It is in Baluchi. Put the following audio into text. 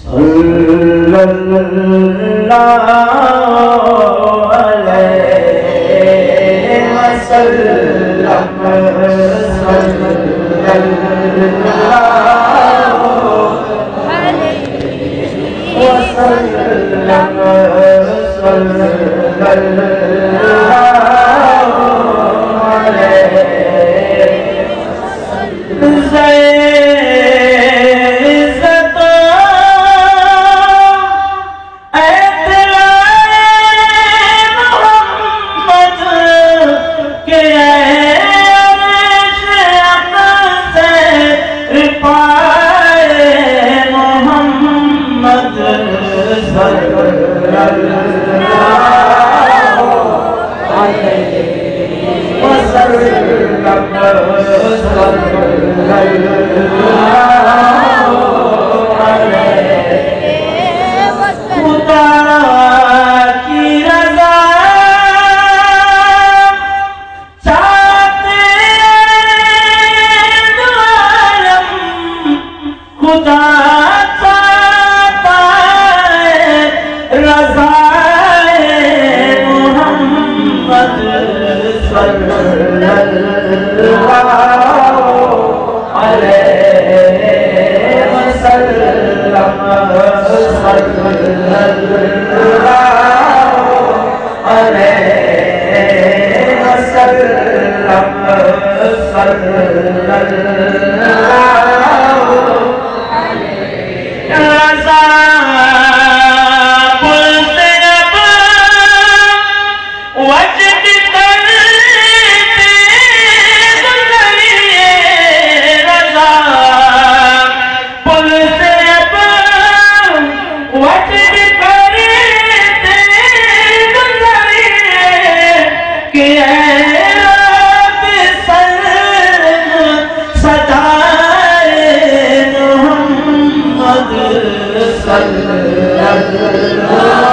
صلی اللہ علیہ وسلم، صلی اللہ علیہ وسلم، صلی اللہ علیہ وسلم۔ عزت و اطلاع محمد کے، اے عرش اقصی پائے محمد صلی اللہ علیہ وسلم، صلی اللہ علیہ وسلم۔ خدا کی رضا چاہتے دو عالم، خدا چاہتا ہے رضائے محمد صلی اللہ علیہ وسلم، صلی اللہ علیہ وسلم، صلی اللہ علیہ وسلم۔ رضا پل سے اب وجد کرتے گزریے، رضا پل سے اب وجد کرتے گزریے، کہ اے رب سلم صدائے محمد صلی اللہ